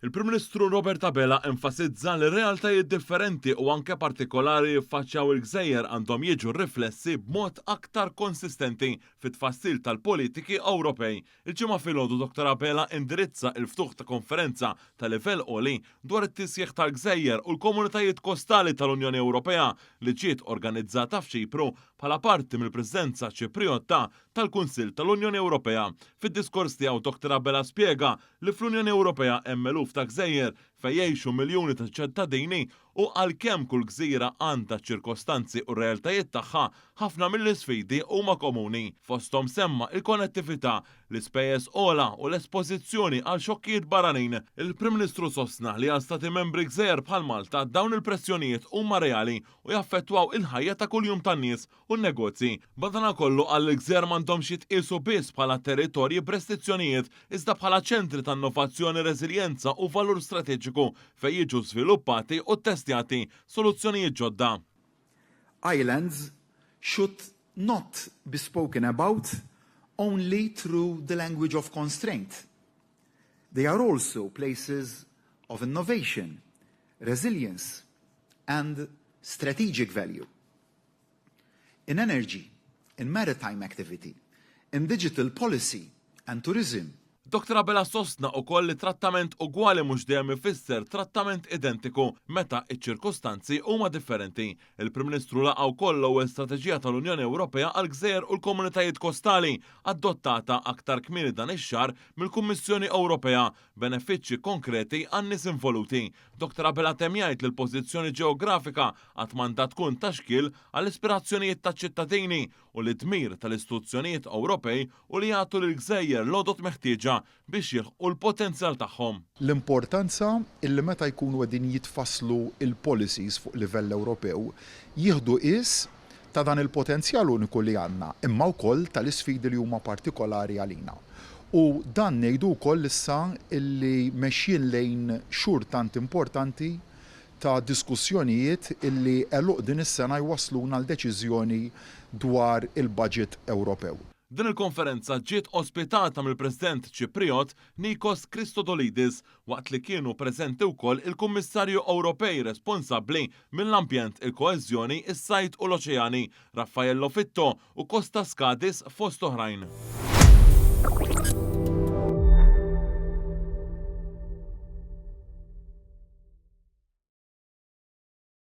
Il-Prim Ministru Robert Abela enfasizza li realtajiet differenti u anke partikolari jiffaċċjaw il-gżejjer għandhom jiġu riflessi b'mod aktar konsistenti fit-tfassil tal-politiki Ewropej. Il-Ġimgħa filgħodu Dr Abela indirizza il-ftuħ ta' konferenza ta' livell għoli dwar it-tisjiħ tal-gżejjer u l-komunitajiet kostali tal-Unjoni Ewropea li ġiet organizzata f'Ċipru bħala parti mill-Presidenza Ċipriotta tal-Kunsill tal-Unjoni Ewropea. Fid-diskors tiegħu Dr Abela spjega li fl-Unjoni Ewropea hemm eluf ta' gżejjer fejn jgħixu miljuni ta' ċittadini u għalkemm kull gżira għandha ċ-ċirkostanzi u r-realtajiet tagħha, ħafna mill-isfidi huma komuni. Fosthom semma l-konnettività, l-ispejjeż ogħla u l-espożizzjoni għal xokkijiet barranin. Il-Prim Ministru sostna li għal Stati Membri gżejjer bħal Malta dawn il-pressjonijiet huma reali u jaffettwaw il-ħajja ta' kuljum tan-nies u n-negozji. Madanakollu qal li l-gżejjer m'għandhomx jitqiesu biss bħala territorji b'restrizzjonijiet iżda bħala ċentri ta' innovazzjoni, reżiljenza u valur strateġiku fejn jiġu żviluppati u ttestjati soluzzjonijiet ġodda. Islands should not be spoken about only through the language of constraint. They are also places of innovation, resilience and strategic value. In energy, in maritime activity, in digital policy and tourism. Dr Abela sostna ukoll li trattament ugwali mhux dejjem ifisser trattament identiku meta iċ-ċirkostanzi huma differenti. Il-Prim Ministru laqa' wkoll l-ewwel strateġija tal-Unjoni Ewropea għall-gżejjer u l-komunitajiet kostali adottata aktar kmieni dan ix-xahar mill-Kummissjoni Ewropea benefiċċji konkreti għan-nies involuti. Dr Abela temm jgħid li l-pożizzjoni ġeografika qatt m'għandha tkun ta' xkiel għall-ispirazzjonijiet taċ-ċittadini u li d-dmir tal-istituzzjonijiet Ewropej hu li jagħtu lill-gżejjer l-għodod meħtieġa biex jilħqu l-potenzjal tagħhom. L-importanza illi meta jkunu qegħdin jitfasslu l-policies fuq livell Ewropew jieħdu qies ta' dan il-potenzjal uniku li għandna imma wkoll tal-isfidi li huma partikolari għalina. U dan ngħidu wkoll issa illi mexjin lejn xhur tant importanti ta' diskussjonijiet illi għeluq din is-sena jwassluna għal deċiżjoni dwar il-budget Ewropew. Din il-konferenza ġiet ospitata mill-President Ċipriot Nikos Christodoulidis waqt li kienu preżenti wkoll il-Kummissarju Ewropej responsabbli mill-Ambjent, il-Koeżjoni, is-Sajd u l-Oċeani, Raffaello Fitto u Kostas Kadis fost oħrajn.